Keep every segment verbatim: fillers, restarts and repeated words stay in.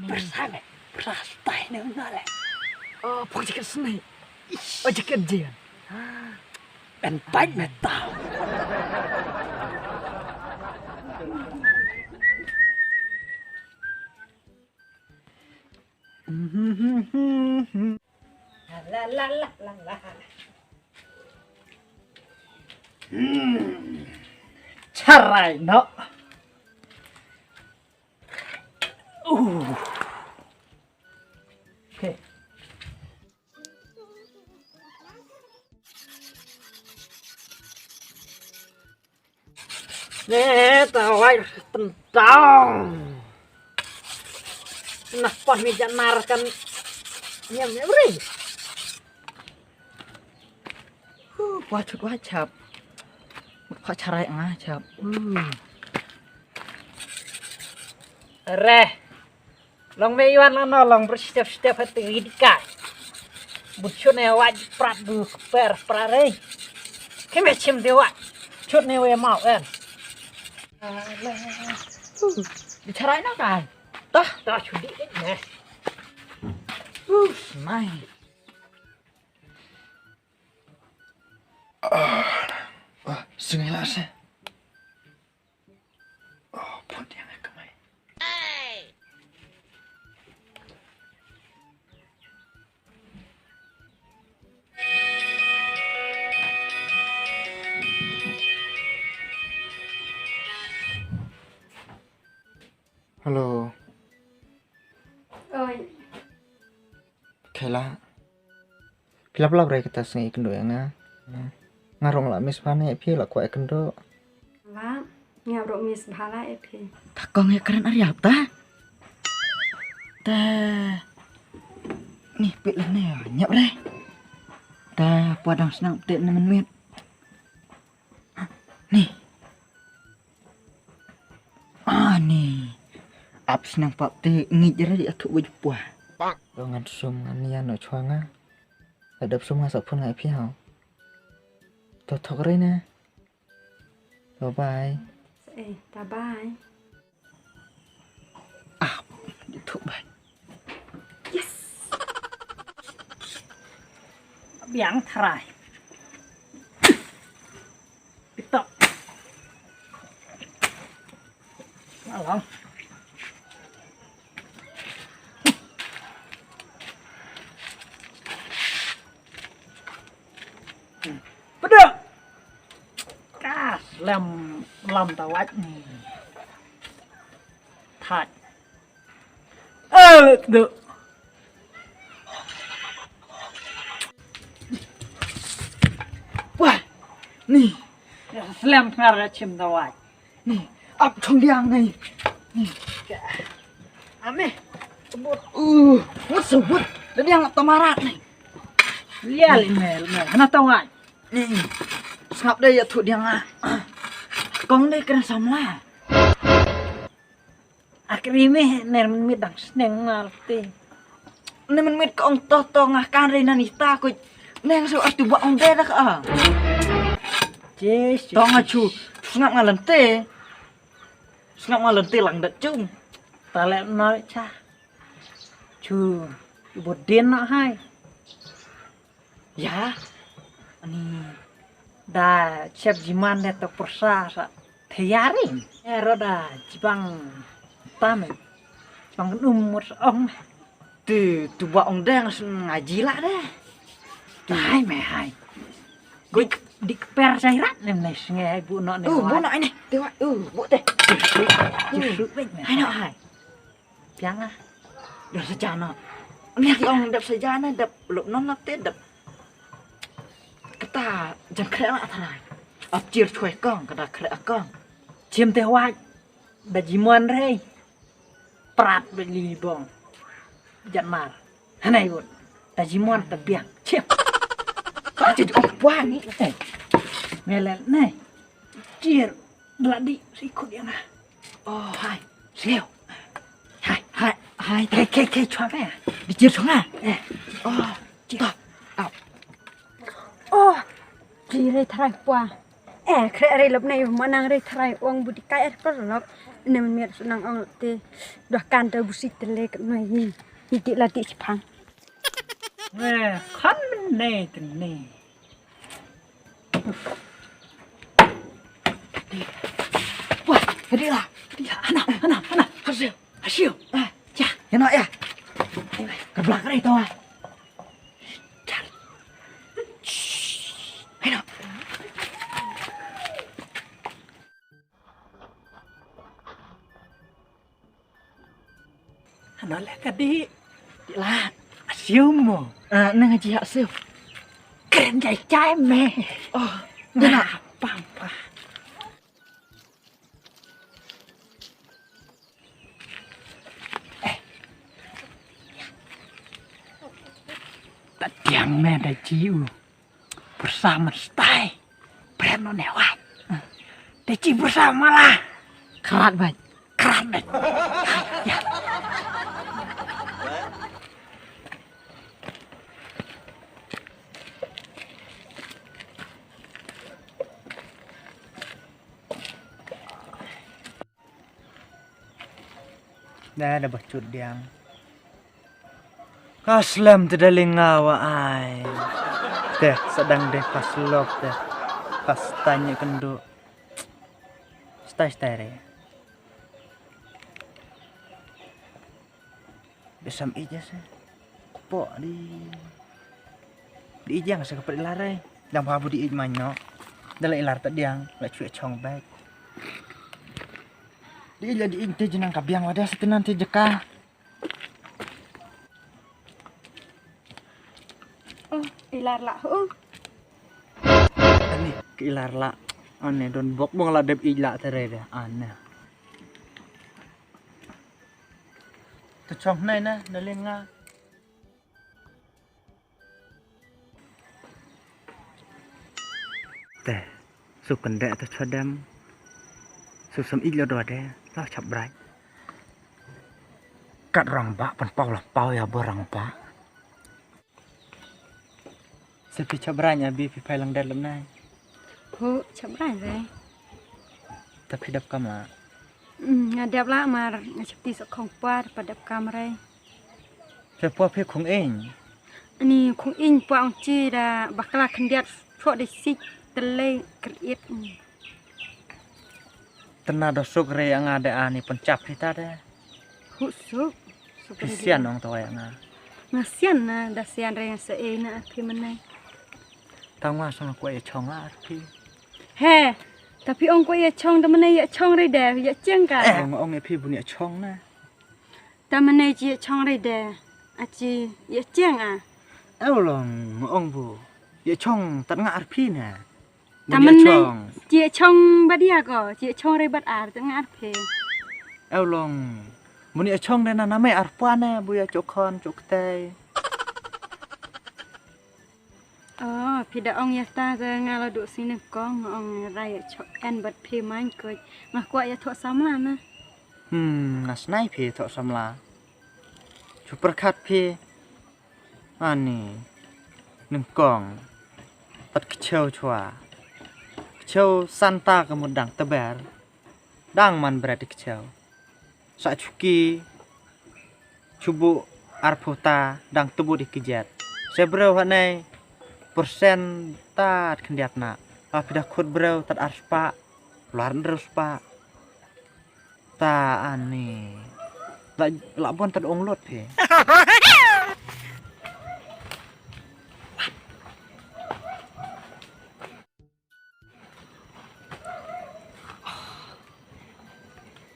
Pyrsa me. Pyrsa stai ne na le. Oh, pok jaket snai. Oh, jaket je. En pait me tau. La la la la la. Hmm. Charai no. Uh. Okay. Ne, ta wai tentang. Nah, pon mi janar kan. Nyam, nyam, ri. Huh, wah, chut, wah, chap. Wah, charai, ah, chap. Hmm. Re. Long me yuan lang no, long ber step step ha ti ri di kai. But chut ne wah prat du per prat re. Kime chim de wah. Chut ne we mau en. Di charai na kai. Tah, tah chut di ne. Uh, mai. Ah, ah, sing la se. Oh, put yang ke mai. Hello. Oi. Kela. Phi lap lap re kata sngi ïakynduh ïa nga. Nga ruh nga la miss bha ne ïa phi, la kwah ïakynduh. La, nga ruh miss bha la ïa phi. Ka kong ïa kren ar ïap ta. Ta. Ni pit lane ñap re. Ta pua dang snang pte ne mynmiet. Ni. Ah, ni. Ap snang pap te ngit jere di athu wajpua. Lo ngan sum ngan nian no chwa nga. Adap sum nga sa phun nga ïa phi hau. To thok re na. Bye bye. Eh, bye bye. Ah, di thuk bai. Yes. Biang tharai. Pitok. Alang. Pedok. Kas lem lam tawat ni. Thaj. Eh, duk. Wah, ni. Slem knar ya chim dawai. Ni, ap chong diang ni. Ni. Ame. Sebut. Uh, ngut sebut. Dah diang tamarat ni. Lial email, email. Hana tawai. Ni. Sngap deh ya thu diang ah. Kong deh kena samla. Akhir ini ner mit dang sneng ngal te. Ner mit ka ong to to ngah kan re nan ita ko. Neng so atu ba ong de da ka. Jis. To nga chu. Sngap nga lente. Sngap nga lente lang dat chung. Tale no cha. Chu. Ibu din no hai. Ya. Ani da chep jiman de to pursa sa tayari. Ero da jibang tame. Jibang um mut ong. Tu tu ba ong dang sun ngaji la de. Hai me hai. Dik dik per jairat nem ne snge bu no ne. Oh, bu no ne. Te wa. Oh, bu te. Justru baik me. Hai no hai. Piang ah. Dep sajana. Ni ki ong dep sajana, dep lok non lok te dep. Kata jan kre la tharai. Ap chir chwe kong, kata kre kong. Chim te waj. Da jimon rei. Prat be li bong. Jan mar. Hanai wot. Da jimon ta piang. Chim. Ka chu ong pwa ni. Eh. Mele ne. Chir. Bladi si khut yang ah. Oh, hai. Sngeo. Hai, hai, hai. Ke, ke, ke, chwa me. Di chir chwa. Eh. Oh, chir. Au. Oh, chir re tharai pwa. Eh, khreh rei lop nei ma nang rei thrai ong bu di kai er kor lop. Ne men miat su nang ong te. Dua kan te bu si te le kat mai hi. Hi ti la ti chipang. Eh, kan men nei te nei. Wah, hadi lah. Hadi lah. Ana, ana, ana. Hasil. Hasil. Ah, ya, ya nak ya. Ke belakang itu ah. Jar. Shh. Ayo nak. Hana leh ka dih. Dih lah. Asiu mo. Ah, nang aji asiu. Keren jai jai me. Oh, dih nak. Pam pam. Eh. Ta diang me da ji u. Bersama stai. Brem no ne wai. Te chi bersama lah. Krat bai. Krat bai. Ya. Da da ba chut diang. Ka slem te da linga wa ai. Te sa dang de pas lop te. Pas tanya kendu. Stai stai re. Besam ija se. Kpo di. Di ija nga se ka pet ilar ai. Dang ba bu di ij manyo. Da la ilar ta diang la chue chong bek. Di ila di ing te jinang ka biang wada sa tinan te jaka. Oh, ilar lah. Oh. Ani ke ilar lah. Ane don bok bong la dep ila tere de. Ane. Tu chong nai na, na lenga. Te, su kende te chodem. Su sem ilo do de, to chap brai. Kat rang ba pan pau la pau ya bo rang ba. Se phi chap brai nya bi phi phai lang det lem nai. Hu chap brai re. Ta phi dap kam la. Hmm, nga dap la mar nga chap ti sa khong par pa dap kam re. Phi pua phi khung ing. Ani khung ing pua ong chi da bakla khndiat chok de sik tele kriet. Tena do suk re anga de ani penchap phi ta de. Hu suk. Suk phi re sian ong to anga. Nga sian na da sian re sa e na phi menai. Tang wa sang ko e chong ar phi. He, ta phi ong ko e chong da menai ya chong re de ya cheng ka. Eh, ong ong e phi bun ya chong na. Ta mane ji chong re de. Achi ye cheng a. Ew long ong bu. Ye chong tat nga ar phi na. Ta mane ji chong ba dia ko ji chong re bat ar tat nga ar phi. Ew long. Mun ye chong de na na me ar pwa na bu ya chok khon chok tei. Oh, phi da ong ya ta te nga la du sini kong ong rai ya chok en bat phi main ko nga kwah ya thok samla na. Hmm, nga snai phi thok samla. Chu perkhat phi. Ani. Nengkong. Pat kcheu chwa. Kcheu santa ka mut dang teber. Dang man bret kcheu. Sa chuki. Chubu arphuta dang tubu di kijet. Se breu hanai. Persen tat kendiat na. Apida khut breu tat arspa. Luar ndreu spa. Ta ani. La la bon tad ong lot phi.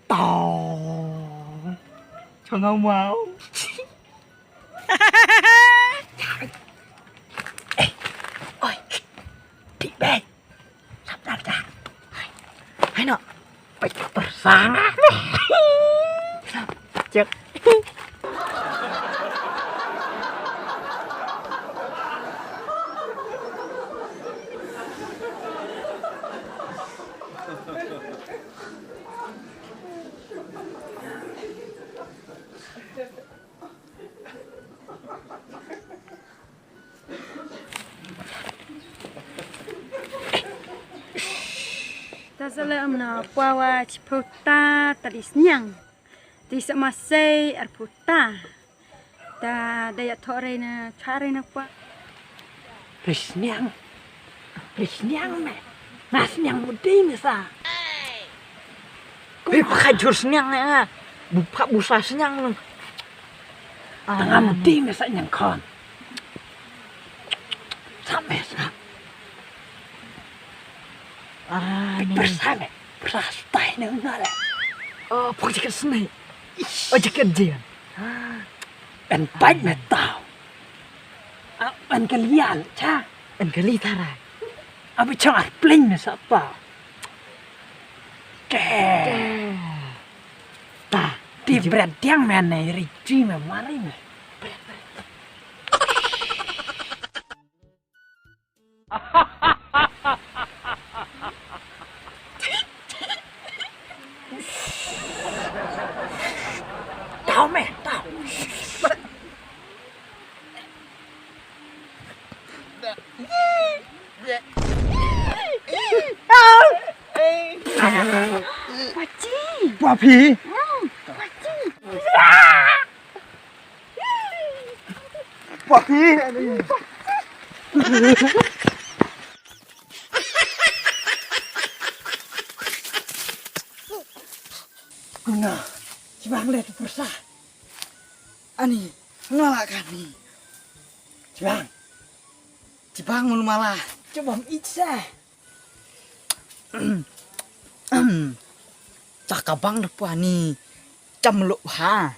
Tong. Chong ngau mau. Oi. Ti bai. Sap nar ta. Hai no. Pai tersang. Cek. Tale amna pwa wa chipota tadi sniang. Ti sa masei arputa. Ta da ya thore na chare na pwa. Risniang. Risniang me. Nasniang mudi me sa. Ri pakha jur sniang ne nga. Bu pha bu sa sniang nung. Tanga mudi me sa nyang kon. Sa me sa. Ah, ni. Persa me. Persa stai ne nga le. Oh, pok jaket sni. Oh, jaket jin. En pait me tau. Ah, en kalial cha. En kali tarai. Abi chong ar pleng me sa pa. Te. Ta. Ti bret tiang me ne ri chi me mari me. Tau me, tau. Pachi. Papi. Pachi. Papi. Kuna, chibang le tu persa. Ani, ngala kani. Chibang. Chibang mul mala. Chibang itse. Chaka bang da pwa ni. Cham lo ha.